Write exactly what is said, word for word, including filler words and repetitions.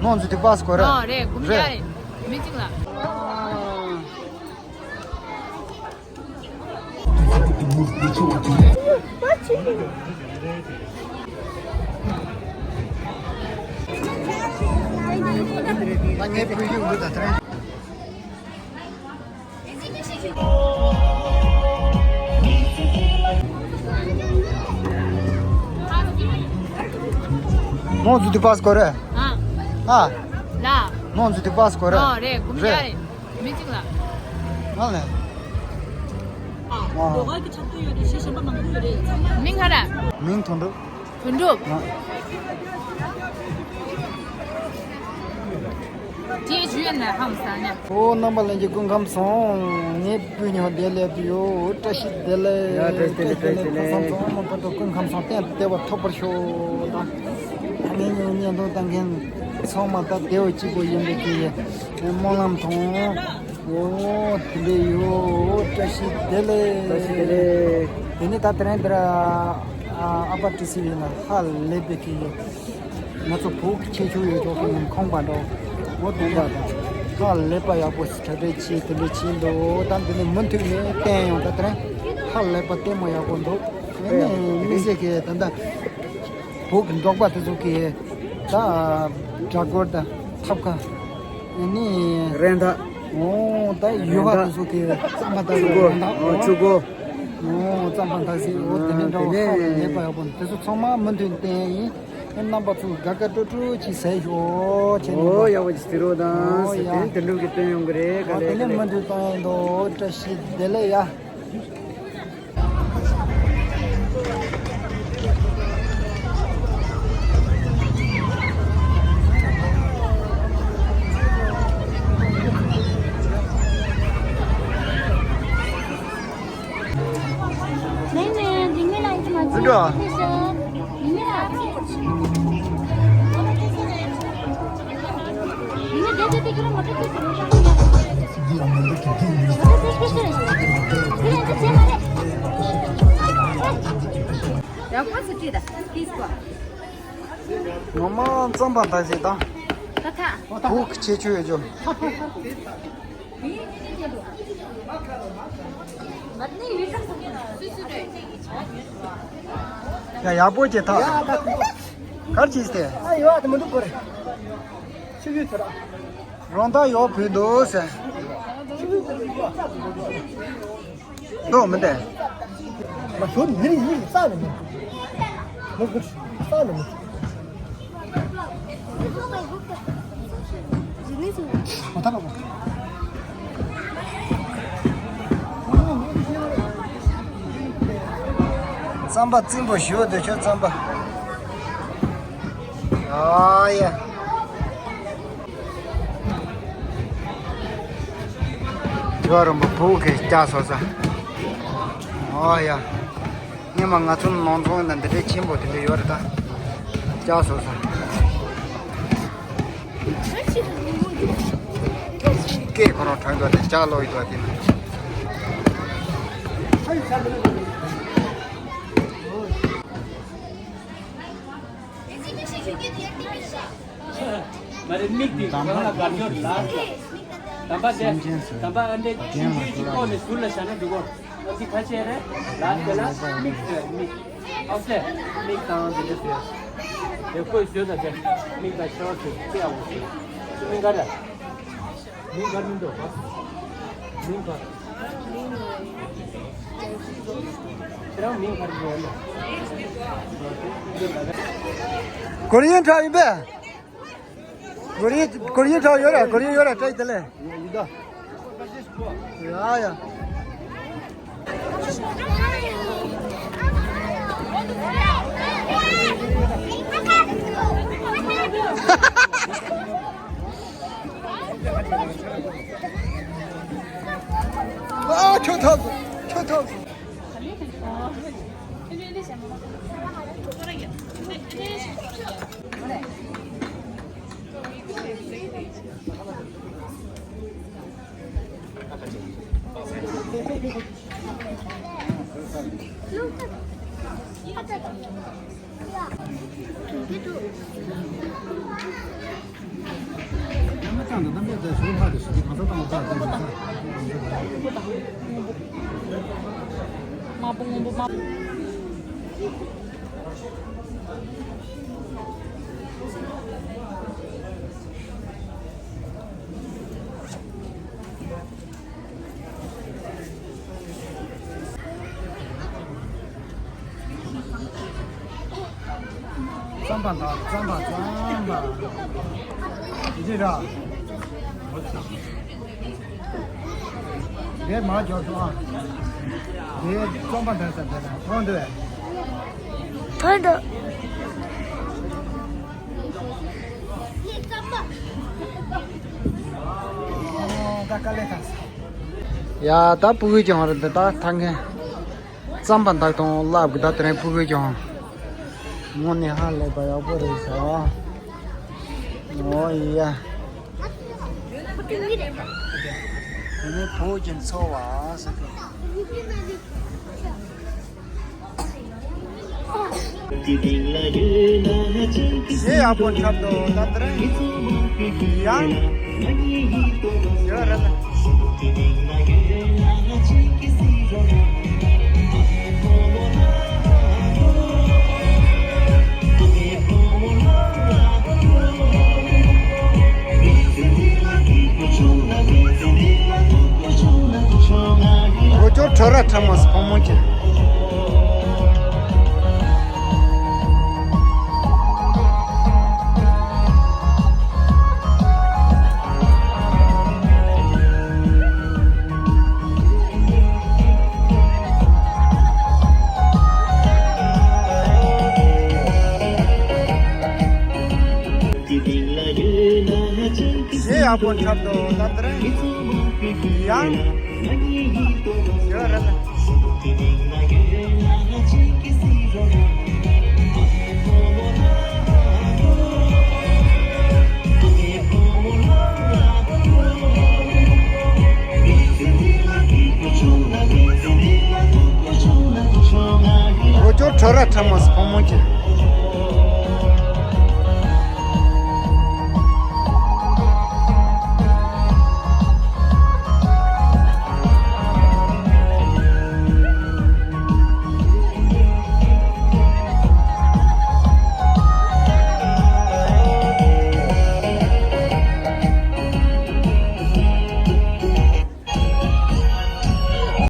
ནོར་འཛུལ་དེ་པཱས་དགོས་རེད། ཨོ་རེད། དགོངས་རེད། རེད། མི་གཅིག་ལ། ད་ངའི་བུ་ཡུག་འདུག་ད་དེ་རིང་། ནོར་འཛུལ་དེ་པཱས་དགོས་རེད། ཨ། ཨ། ལ། ནོར་འཛུལ་དེ་པཱས་དགོས་རེད། ཨོ་རེད། དགོངས་རེད། རེད། མི་གཅིག་ལ། ཨ་ལས། ཨ། ལོ་ག་གི་ཆག་ཏུ་ཡོད་རེད། ཤེས་བཞིན་པ་མང་པོ་ཡོད་རེད། མིང་ག་རེ། མིང་དོན་གྲུབ། དོན་གྲུབ། ཨ། ཅེས་ཞུས་ན་ཧམ་ས་ནས། ཨོ་རྣམ་པ་ལྷན་རྒྱས་སྐུ་ཁམས་བཟང་། ངའི་བུ་ཉོ་བདེ་ལེགས་དུ་ཡོད། བཀྲ་ཤིས་བདེ་ལེགས། ཡ་བཀྲ་ཤིས་བདེ་ལེགས། བཀྲ་ཤིས་བདེ་ལེགས། ཕུན་སུམ་ཚོགས་མ་པ་ཏོ་སྐུ་ཁམས་བཟང་། བསྟན་དུ་བདེ་བ་ཐོབ་པར་ཤོག་དང་། ཨ་ནི་ཉོ་ཉན་དུ་བཏང་མཁན་ཚང་མ་ད་བདེ་བ་གཅིག་པོ་ཡིན་པའི་གི་སྨོན་ལམ་དང་། ཨོ་དེ་འདྲ་ཡོད། བཀྲ་ཤིས་བདེ་ལེགས། བཀྲ་ཤིས་བདེ་ལེགས། དེ་ནི་ད་དེ་རིང་འདིར་ཨ་ཨ་ཕ་ཏི་སི་ཝི་ལ་ཧ་ལས་པའི་གི་ཡོད། ང་ཚོ་བོད་ཀྱི་ཁྱད་ཆོས་ཡོད་ཆོག་གི་ཡིན། ཁང་པ་འགྲོ་འོ་དུང་པ་དང་ཧ་ལས་པ་ཡག་པོ་གྲ་སྒྲིག་བྱས་དེ་འདྲ་བྱས་འདུག་ད་འདི་ནས་མུ་མཐུད་ནས་བསྟན་ཡོང་། ད་དེ་རིང་ཧ་ལས་པ་ལྟད་མོ་ཡག་པོ་འདུག་ཨ་ནི་དམིགས་བསལ་གྱི་ད་ལྟ་བོད་ཀྱི་འབྲོག་པ་དེ་ཚོ་གི་ད་སྦྲ་གུར་དང་ཐབ་ཁ་ཨ་ནི་རེད་ད། འོ་ད་ཡུལ་བ་དེ་ཚོ་གི་རྩམ་པ་འཐག་ཆུ་སྒོ། རེད་ད། འོ་ཆུ་སྒོ། འོ་རྩམ་པ་འཐག་ཟིག་འོ་དེ་ནས་འདྲ་བ་ཧ་ལས་པ་ཡག་པོ་འདུག་དེ་ཚོ་ཚང་མ་མུ་མཐུད་བསྟན་ཡིན། ཨེ་རྣམ་པ་ཚོ་དགའ་དགའ་སྤྲོ་སྤྲོ་ཅིག་ཟེར་ཤོག་ཅེས། འོ་ཡག་པོ་ཅིག་ཟེར་རོགས་དང་། ཨོ་ཟེར་ཡ། དེ་དེ་འདྲ་གི་བསྟན་ཡོང་གི་རེད། ག་ཨོ་ལེ་དེ་ག་ནས་ལེ། མུ་མཐུད་བཏང་ཡིན་འདུག་བཀྲ་ཤིས་བདེ་ལེགས་ཡ། नहीं, नहीं, jingle line से मत। उठो। जिंगल लाइन से। जिंगल दे दे दे किलो मटर के। मटर के। फिर इनसे छह मारे। या कौन सी चीज़ है? तीस को। ངོ་མ་རྩམ་པ་འཐག་ཟིག་དང་། ད་ཐ། བོད་ཀྱི་ཁྱད་ཆོས་ཡོད་ཅོ། ཡ་ཡག་པོ་ཅིག་འཐག་གར་གྱིས་ཏེ། ཨ་ཡོད་ཨ་དེ་མི་འདུག་གོ་རེ། ཆུ་བོའི་ཚོ་ར། རོང་ཐང་ཡོག་བུད་འདུག་ཟེར། ཆུ་བོའི་ཚོ་ར་ཡོད་ཨ་དེ་མི་འདུག་གོ་རེ། འདུག་མི་འདུག་མ་ཞོར་མི་རིགས་ཡིན་ས་ནས་མི་འདུག་མི་དགོས་ས་ནས་མི་འདུག་རྩམ་པ་རྩིང་པོ་ཞུ་འདོད་ཆོག་རྩམ་པ། ཨ་ཡ། རྒྱལ་བ་རིན་པོ་ཆེ་བོད་ཀྱི་སྐྱ་སོ་ས། ཨ་ཡ། སྔོན་མ་ང་ཚོ་ནང་ཚོང་ན་འདི་འདྲའི་ཆེན་པོ་དེ་འདྲ་ཡོད་རེད་ད། སྐྱ་སོ་ས། སྐད་ཁོ་རང་དྲངས་འདུག་དེ་སྐྱ་ལོག་ཡོད་དེ་ན། མ་རེད། མིག་དེ་གང་ལ་བར་འཇོག་ལ། དམ་པ་དེ། དམ་པ་ཨ་འདྲས་ཆུང་ཆུང་ཅིག་ཁོག་ནས་ཟུར་ལ་བཞག་ན་འགྲིག་གོ། ཨ་ཙི་ཁ་ཤས་རེད། ལ་དེ་ལ་མིག་ཟེར་མིག་ཨོ་ཙེ། མིག་དང་དེ་འདྲ་ཟེར། དེ་ཁོས་བཟོས་ད་དེ། མིག་དང་ཤ་བ་ཟེར་ཅི་ཡང་མ་ཟེར། མིག་ག་རེ། མིང་ག་མིང་འདུག་མིང་ག་ཁྱེད་རང་མིང་ག་རེ་ཡོད་ན། གོ་རིན་ཁྲ་ཡིན་པས། གོ་རིན་གོ་རིན་ཁྲ་ཡོད་ར། གོ་རིན་ཡོད་ར། བཀྲ་ཤིས་བདེ་ལེགས། ཡིན་ད། ཡ་ཡ། ཨ་ཁྱོད་ཐོབ་ཁྱོད་ཐོབ། དམར་པོ་སྔོན་པོ་དམར་པོ། རྩམ་པ་དང་རྩམ་པ་རྩམ་པ། ཡིན་གྱི་ར། འདི་མ་འཇོག་སོང་ཨ། འདི་རྩམ་པ་འདྲ་ས་འདྲ་ན་ཐོན་འདུག་ཐོན་འདུག་ཨོ་ད་དཀའ་ལས་ཁག་སོང་། ཡ་ད་ཕྲུ་གུ་ཀྱང་རེད་འདི་ད་ཐང་མཁན། རྩམ་པ་འདག་དང་ལབ་གི་ད་དེ་རིང་ཕྲུ་གུ་ཀྱང་། དངོས་གནས་ཧ་ལས་པ་ཡག་པོ་རེད་ཤག་ཨོ་ཡ། དེ་ནས་བོད་ཀྱི་འཚོ་བ་ཟེར་གི། གཞས་ཡག་པོ་འཁྲབ་འདུག་ད་དེ་རིང་ཡང་ཡོད་རེད་ལ། འོ་ཅོག་ཁྲོ་ར་ཁྲ་མོ་སི་ཕོ་མོ་ཅན། གཞས་ཡག་པོ་འཁྲབ་འདུག་ད་དེ་རིང་ཡང་ཡོད་རེད་ལ། འོ་ཅོག་ཁྲོ་ར་ཁྲ་མོ་སི་ཕོ་མོ་ཅན།